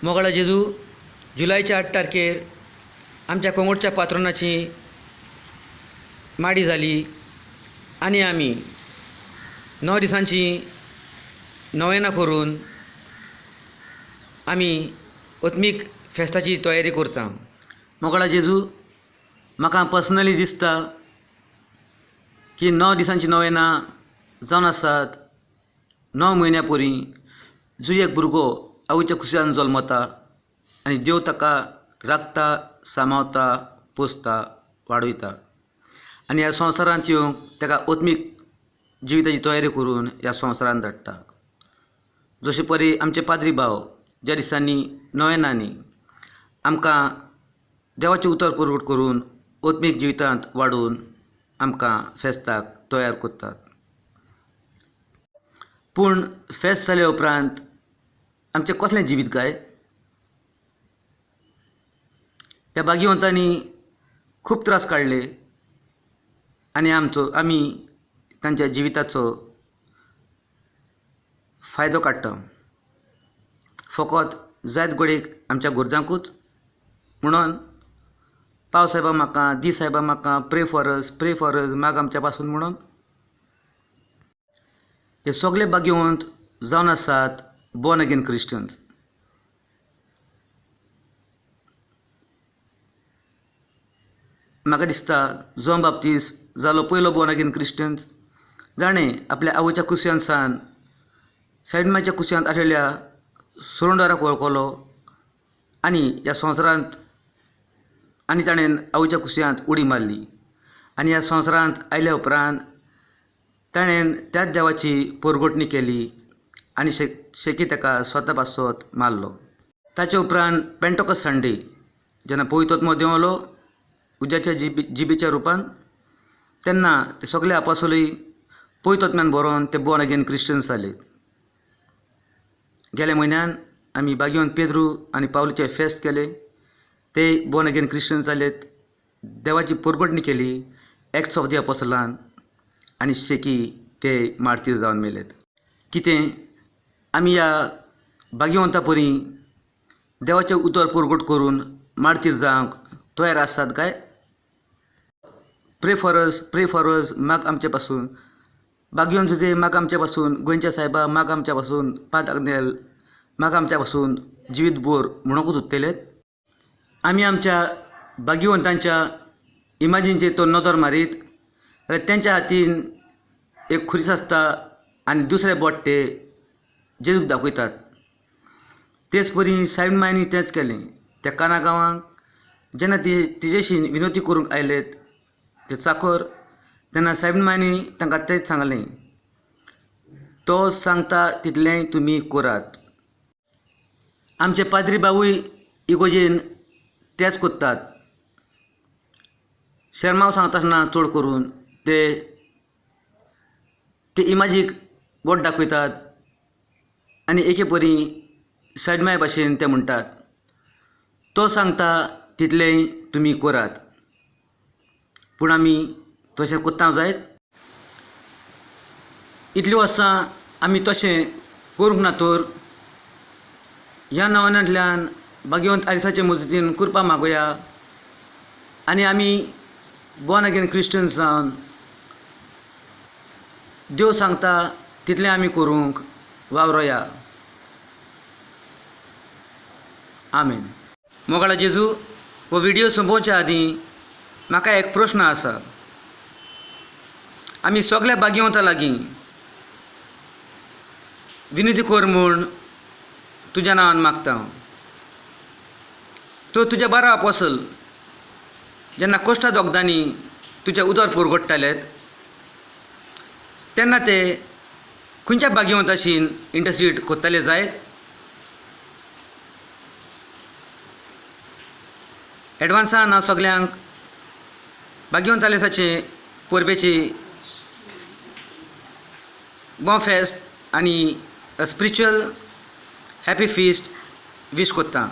मोगाळा जेजू, जुलायच्या 8 तारखेर आमच्या कोंगोटच्या पात्रोनाची माडी जाली आनी आमी 9 दिसांची नोवेनां करून आमी आत्मीक फेस्ताची तयारी करता. मोगाळा जेजू, म्हाका पर्सनली दिसता की 9 दिसांची नोवेनां जावन आसात 9 म्हयन्या परी जो एक भुरगो आवयच्या कुसयान जल्मता आनी देव ताका राखता, सांबाळता, पोसता, वाडयता आनी ह्या संवसारांत येवंक ताका आत्मीक जिविताची तयारी करून ह्या संवसारांत धाडटा. जशे परी आमचे पाद्री भाव ज्या दिसांनी नोवेनांनी आमकां देवाचें उतर परगट करून आत्मीक जिवितांत वाडोवन आमकां फेस्ताक तयार करतात. पूण फेस्त जाल्या उपरांत आमचें कसलें जिवीत काय? ह्या भाग्यवंतांनी खूब त्रास काडले आनी आमी तांच्या जिविताचो फायदो काडटा. फकत जायत घडयेक आमच्या गरजांकूच म्हणून पाव सायबा म्हाका दी, सायबा म्हाका, pray for us, pray for us, माग आमच्या पासून म्हणून हे सगळे भाग्यवंत जावन आसात बॉर्न अगेन क्रिश्चन्स. म्हाका दिसता जॉन बाप्तीस जालो पयलो बॉर्न अगेन क्रिश्चन्स, जाणें आपल्या आवयच्या कुसयान सान सायडमाच्या कुसयांत आशिल्ल्या सुरुंडाराक वळखलो आनी ह्या संवसारांत आनी ताणें आवयच्या कुसयांत उडी मारली आनी ह्या संवसारांत आयल्या उपरांत ताणें त्याच देवाची पोरगोटणी केली आनी शेकी ताका स्वता पासत मारलो. ताचे उपरांत पेंटोकस संडे जेन्ना पवित्र आत्मो देंवलो उज्याच्या जिबेच्या रुपान, तेन्ना ते सगळे आपासोलय पवित्र आत्म्यान बरोवन ते बॉर्न अगेन क्रिश्चन्स जाले. गेल्या म्हयन्यान आमी बागियोन पेद्रू आनी पावलूचें फेस्त केलें, ते बॉर्न अगेन क्रिश्चन्स जालेत, देवाची पोरगोटणी केली एक्ट्स ऑफ the अपोसलान आनी शेकी ते मार्तीर जावन मेलेत. कितें आमी ह्या भाग्यवंता परी देवाचें उतर पोरगोट करून मार्तीर जावंक तयार आसात काय? Pray for us, pray for us, माग आमचे पासून. बागियोन जुजे माग आमचे पासून, गोंयच्या सायबा माग आमच्या पासून, पाद आग्नेल माग आमच्या पासून, जिवीत बोर म्हणूंकूच उरतले. आमी आमच्या भाग्यवंतांच्या इमाजींचेर तो नदर मारीत जाल्यार तेंच्या हातीन एक खुरीस आसता आनी दुसरे बोट ते जेजूक दाखयतात. तेच परी सायब मायनी तेंच केलें. त्या काना गांवांक जेन्ना तिजेशी विनवती करूंक आयलेत ते चाकर, तेन्ना सायब मायनी तांकां तेंच सांगलें, तो सांगता तितलेंय तुमी करात. आमचे पाद्री बावूय इगोजेन तेंच करतात. शेरमांव सांगता आसतना चड करून ते ते इमाजीक बोट दाखयतात आनी एके परी सायडमाय भाशेन ते म्हणटात, तो सांगता तितलेंय तुमी करात. पूण आमी तशें करता जायत? इतलीं वर्सां आमी तशें करूंक ना तर ह्या नवनांतल्यान भाग्यवंत आयसाचे मजतीन कृपा मागुया आनी आमी बॉर्न अगेन क्रिश्चन्स जावन देव सांगता तितलें आमी करूंक वावरोया. आमेन. मोगाळा जेजू, हो व्हिडियो सोंपोवच्या आदीं म्हाका एक प्रश्न आसा. आमी सगल्या भाग्यवंता लागीं विनंती कर म्हूण तुज्या नांवान मागता. तो तुज्या 12 अपोसल जेन्ना कोश्टा दोगदांनी तुज्या उदर पुरगोडटाले तेन्ना ते खंयच्या भाग्यवंताशीन इंटरसीड करताले जायत? एडवान्सान हांव सगल्यांक भाग्यवंत आलेसाचे परबेची बो फेस्त आनी स्पिरिच्युअल हॅपी फिस्ट वीश करता.